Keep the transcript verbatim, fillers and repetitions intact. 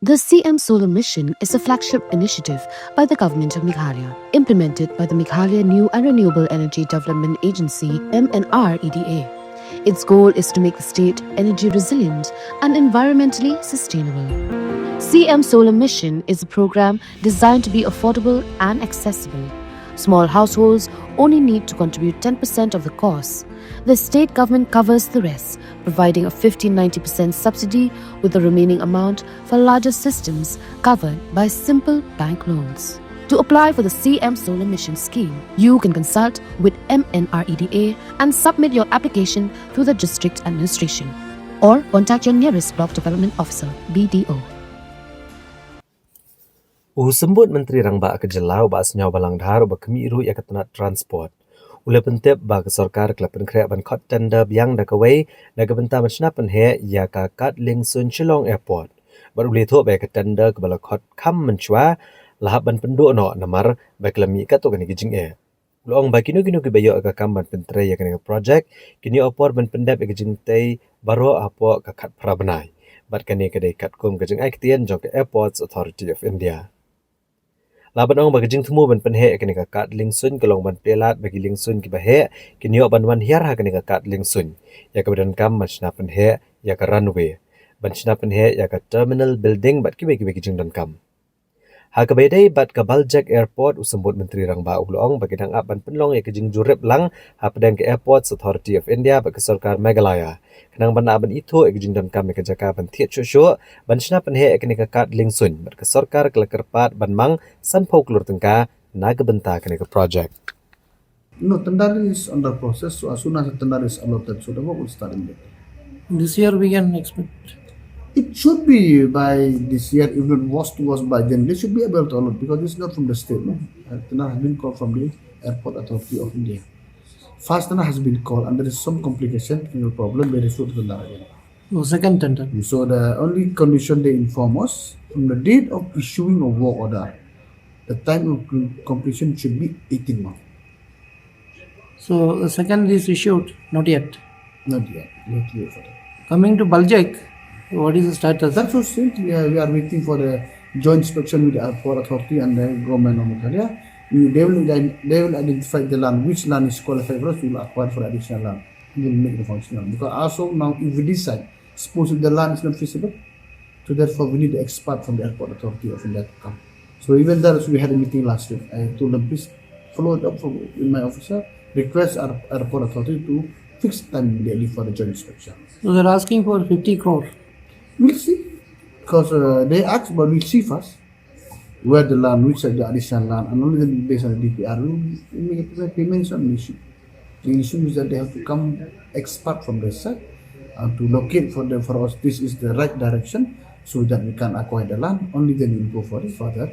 The C M Solar Mission is a flagship initiative by the Government of Meghalaya, implemented by the Meghalaya New and Renewable Energy Development Agency, M N R E D A. Its goal is to make the state energy resilient and environmentally sustainable. C M Solar Mission is a program designed to be affordable and accessible. Small households only need to contribute ten percent of the costs. The state government covers the rest, providing a fifty ninety percent subsidy, with the remaining amount for larger systems covered by simple bank loans. To apply for the C M Solar Mission scheme, you can consult with M N R E D A and submit your application through the district administration, or contact your nearest block development officer, B D O. U Symbud Myntri Rangbah ka jylla, u Bah Sniawbhalang Dhar, uba khmih ruh ïa ka tnat transport, u la pyntip ba ka sorkar ka la pynkhreh ban khot tender biang da kawei na ka bynta ban shna pynheh ïa ka kad lieng suiñ Shillong Airport. Bad u la ïathuh ba ïa ka tender kaba la khot kham mynshuwa la hap ban pynduh noh namar ba ka la mih katto katne ki jingeh. U la ong ba kino kino kiba ïoh ïa ka kam ban pyntrei ïa kane ka projek kin ïoh por ban pyndep ïa ka jingtei baroh hapoh ka khatphra bnai. Bad kane ka dei katkum ka jingai ktien jong ka Airports Authority of India. La ban ong ba ka jingthmu ban pynheh ïa kane ka kad lieng suiñ ka long ban plie lad ba ki lieng suiñ kiba heh kin ïoh ban wan hiar ha kane ka kad lieng suiñ, ïa kaba donkam ban shna pynheh ïa ka runway, ban shna pynheh ïa ka terminal building bad kiwei kiwei ki jingdonkam. Ha kaba ïadei bad ka Baljek Airport, u Symbud Myntri Rangbah u la ong ba ki dang ap ban pynlong ïa ka jingjurip lang hapdeng ka Airports Authority of India bad ka sorkar Meghalaya, khnang ban lah ban ithuh ïa ka jingdonkam ïa ka jaka ban thied shuh shuh ban shna pynheh ïa kane ka kad lieng suiñ, bad ka sorkar ka la kyrpad ban mang sanphew klur tyngka na ka bynta kane ka projek. No, tender is under process. So as soon as the tender is allotted, so the work will start immediately. This year we can expect. It should be by this year, if not was to was by then, they should be able to allot because it's not from the state, no? Uh, tender has been called from the Airport Authority of India. First tender has been called, and there is some complication, technical problem, they refer to tender again. So second tender. So the only condition they inform us, from the date of issuing of work order, the time of com-, completion should be eighteen months. So the second is issued, not yet. Not yet. Not yet for that. Coming to Baljek, what is the status? That's what same thing. We are, we are waiting for the joint inspection with the airport authority and the government of Meghalaya. We, they will ident-, they will identify the land, which land is qualified for us, we will acquire for additional land. We will make the functional. Because as of now, if we decide, suppose if the land is not feasible, so therefore we need the expert from the airport authority of India to come. So even there, we had a meeting last week. I told them, please follow it up from, with my officer, request our airport authority to fix time immediately for the joint inspection. So they're asking for fifty crore. We'll see. Because, uh, they asked, but we'll see first where the land, which are the additional land, and only then based on the D P R, we, we make a payment, it's not an issue. The issue is that they have to come expert from their side, uh, to locate for them, for us, this is the right direction, so that we can acquire the land. Only then we'll go for the further